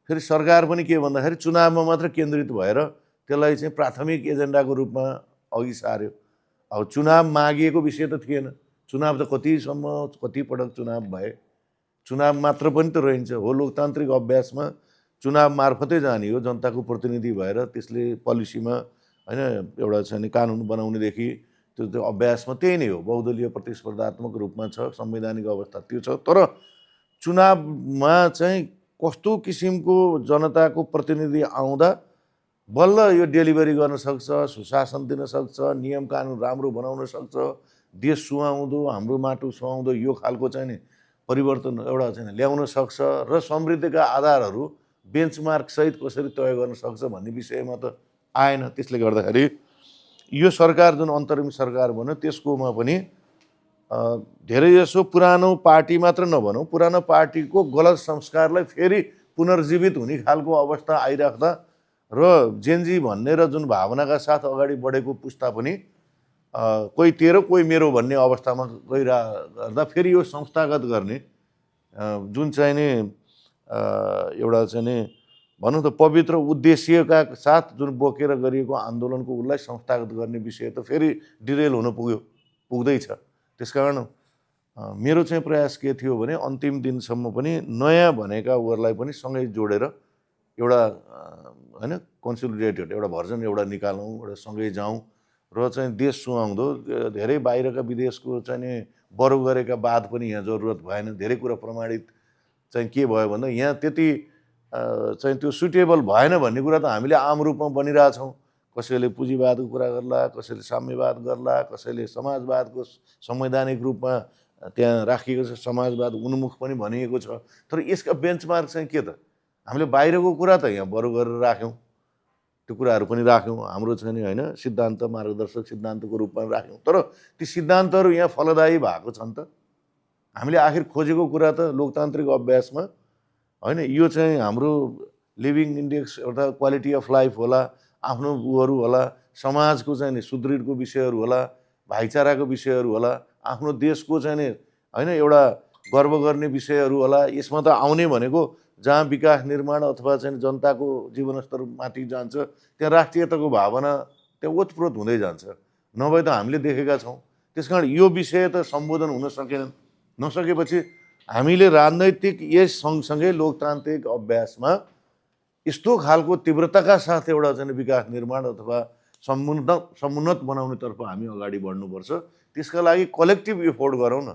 फेरि सरकार पनि के भन्दाखेरि चुनावमा मात्र केन्द्रित भएर त्यसलाई चाहिँ प्राथमिक एजेन्डाको रूपमा अघि सार्यो। अब चुनाव मागिएको विषय त थिएन। चुनाव त कति पटक चुनाव भए, चुनाव मात्र पनि त रहन्छ हो। लोकतान्त्रिक अभ्यासमा चुनाव मार्फतै जाने हो, जनताको प्रतिनिधि भएर त्यसले पोलिसीमा हैन एउटा चाहिँ कानुन बनाउनेदेखि त्यो अभ्यासमा त्यही नै हो। बहुदलीय प्रतिस्पर्धात्मक रूपमा छ, संवैधानिक अवस्था त्यो छ। तर चुनावमा चाहिँ कस्तो किसिमको जनताको प्रतिनिधि आउँदा बल्ल यो डेलिभरी गर्न सक्छ, सुशासन दिन सक्छ, नियम कानुन राम्रो बनाउन सक्छ, देश सुहाउँदो, हाम्रो माटो सुहाउँदो यो खालको चाहिँ नि परिवर्तन एउटा चाहिँ ल्याउन सक्छ र समृद्धिका आधारहरू बेन्चमार्क सहित कसरी तय गर्न सक्छ भन्ने विषयमा त आएन। त्यसले गर्दाखेरि यो सरकार जुन अन्तरिम सरकार भन्यो त्यसकोमा पनि धेरै जसो पुरानो पार्टी मात्र नभनौँ, पुरानो पार्टीको गलत संस्कारलाई फेरि पुनर्जीवित हुने खालको अवस्था आइराख्दा र जेनजी भन्ने र जुन भावनाका साथ अगाडि बढेको पुस्ता पनि कोही तेरो कोही मेरो भन्ने अवस्थामा गइरहँदा फेरि यो संस्थागत गर्ने जुन चाहिँ नि एउटा चाहिँ नि भनौँ त पवित्र उद्देश्यका साथ जुन बोकेर गरिएको आन्दोलनको उसलाई संस्थागत गर्ने विषय त फेरि डिरेल हुन पुग्दैछ। त्यसकारण मेरो चाहिँ प्रयास के थियो भने अन्तिम दिनसम्म पनि नयाँ भनेका उहरूलाई पनि सँगै जोडेर एउटा हैन कन्सोलिडेटेड एउटा भर्जन एउटा निकालौँ, एउटा सँगै जाउँ र चाहिँ देश सुहाउँदो धेरै बाहिरका विदेशको चाहिँ नि बरु गरेका बाद पनि यहाँ जरुरत भएन। धेरै कुरा प्रमाणित चाहिँ के भयो भन्दा यहाँ त्यति चाहिँ त्यो सुटेबल भएन भन्ने कुरा त हामीले आम रूपमा बनिरहेछौँ। कसैले पुँजीवादको कुरा गर्ला, कसैले साम्यवाद गर्ला, कसैले समाजवादको संवैधानिक रूपमा त्यहाँ राखिएको छ, समाजवाद उन्मुख पनि भनिएको छ। तर यसका बेन्चमार्क चाहिँ के त? हामीले बाहिरको कुरा त यहाँ बरु गरेर राख्यौँ, त्यो कुराहरू पनि राख्यौँ, हाम्रो चाहिँ नि होइन सिद्धान्त मार्गदर्शक सिद्धान्तको रूपमा राख्यौँ। तर ती सिद्धान्तहरू यहाँ फलदायी भएको छन् त? हामीले आखिर खोजेको कुरा त लोकतान्त्रिक अभ्यासमा होइन यो चाहिँ हाम्रो लिभिङ इन्डेक्स एउटा क्वालिटी अफ लाइफ होला, आफ्नो उहरू होला, समाजको चाहिँ नि सुदृढको विषयहरू होला, भाइचाराको विषयहरू होला, आफ्नो देशको चाहिँ नि होइन एउटा गर्व गर्ने विषयहरू होला। यसमा त आउने भनेको जहाँ विकास निर्माण अथवा चाहिँ जनताको जीवनस्तर माथि जान्छ त्यहाँ राष्ट्रियताको भावना त्यहाँ ओतप्रोत हुँदै जान्छ, नभए त हामीले देखेका छौँ। त्यसकारण यो विषय त सम्बोधन हुन सकेनन्। नसकेपछि हामीले राजनैतिक यस सँगसँगै लोकतान्त्रिक अभ्यासमा यस्तो खालको तीव्रताका साथ एउटा चाहिँ विकास निर्माण अथवा समुन्नत बनाउनेतर्फ हामी अगाडि बढ्नुपर्छ। त्यसका लागि कलेक्टिभ एफोर्ट गरौँ न।